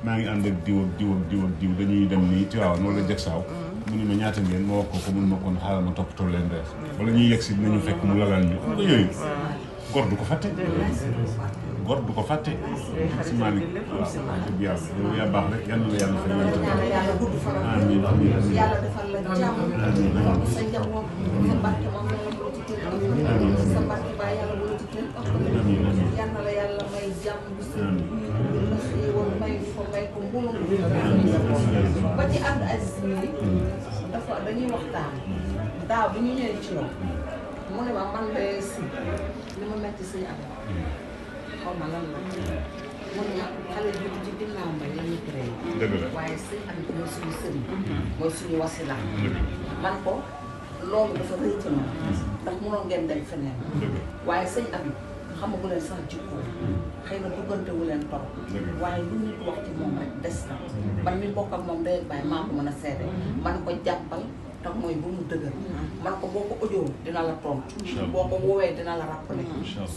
maa ngi ànd ak diw dañuy dem nii Tivaouane wala Jaksaaw mu ne ma ñaata ngeen ma wax ko mun ma kon xaaral ma toppatoo leen reer wala ñuy yegg si dinañu fekk mu lalal ñu nga yooyu góor du ko fàtte góor du ko fàtte si Malick waaw dëgg yàlla yow yaa baax rek yal na la yàlla fay yàlla gudd fan amiin amiin yàlla defal la jàmm sa njaboot sa barke moom yàlla bu la ci teel sa barke ba yàlla bu la ci teel yal na la yàlla may jàmm bu sa la xéewal may ko mbulum ba ci ànd Aziz mi dafa dañuy waxtaan daaw bi ñu ñëwee ci yow mu ne ma man de si li ma metti suñu am xaw ma lan la mu ne ma xale bi ci ginnaaw mbay la ñu créé waaye sëñ Habib mooy suñu sëriñ mooy suñu wasila man ko loolu dafa rëy ci man ndax mënoon ngeen dem feneen waaye sëñ Habib xamagu leen sax jikko xëy na duggante wu leen torop waaye lu nit wax ci moom rek des na man mi bokk ak moom day bàyyi maa ko mën a seede man ko jàppal te mooy bu mu dëgër man ko boo ko audio dina la tontu boo ko woowee dina la rappelé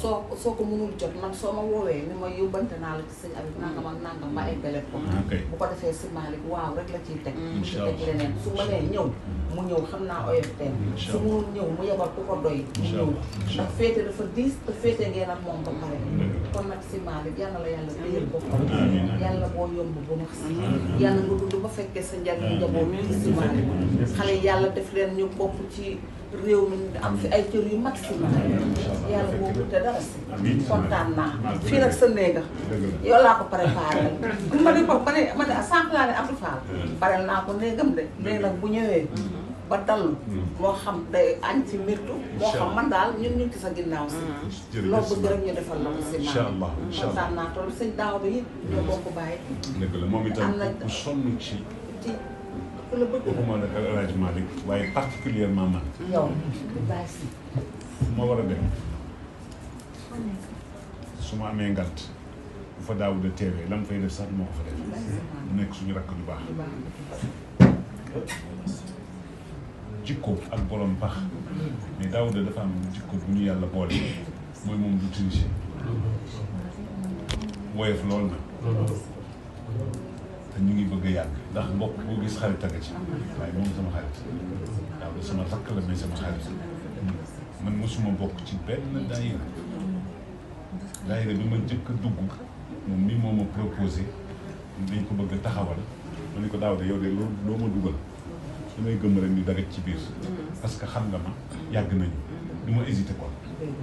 soo ko mënul jot man soo ma woowee ni ma yóbbante naa la ci sëñ Habib nangam ak nangam ma eggale ko bu ko defee si Malick waaw rek la ciy teg ci teg leneen su ma nee ñëw mu ñëw xam naa OFTM su mënul ñëw mu yebal ku ko doy mu ñëw ndax féete dafa diis te féete ngeen ak moom ba pare kon nag si Malick yal na la yàlla téyel boppam yàlla boo yomb bu max si yàlla nga dund ba fekkee sa njariñ njaboot si Malick xale yàlla def leen ñu bokk ci réew mi am fi ay cër yu mag si yàlla boobu te dara si kontaan naa fii nag sa néega yow laa ko préparé ma ne sànq laa ne Abdou Fall parel naa ko néegam de léegi nag bu ñëwee ba dallu moo xam day añ ci mirtu moo xam man daal ñun ñu ci sa ginnaaw si loolu bëgg rek ñu defal la ko si man kontaan naa tool sëñ daaw bi it ñoo bokk bàyyi dëgg la moom itam ku sonn ci waxuma nag El Hadj Malick waaye particulièrement man yow bàyyi si ma war a dem su ma amee ngant bu fa daaw de teewee la mu fay def sax moo ko fa def mu nekk suñu rakk ju baax jikko ak borom pax mais Daouda dafa am jikko bu ñu yàlla boole mooy moom du tricher woyof lool na te ñu ngi bëgg a yàgg ndax mbokk boo gis xarit a nga ci waaye moom sama xarit Daouda sama rakk la mais sama xarit man mosuma bokk ci benn daayira bi ma njëkk a dugg moom mi moo ma proposé dañ ko bëgg a taxawal ma ne ko Daouda yow de loo ma dugal damay gëm rek ni dara ci biir parce que xam nga ma yàgg nañu du ma hésité kon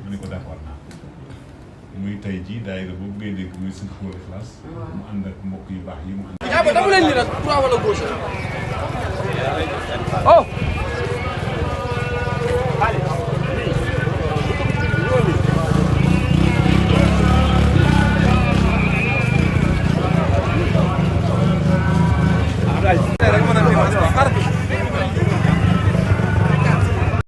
ma ne ko d'accord naa muy tey jii daayira boobu ngay dégg muy sëñ Xóor Ixlaas mu ànd ak mbokk yu baax yi mu ànd. dama leen ni nag droit wala gauche. oh.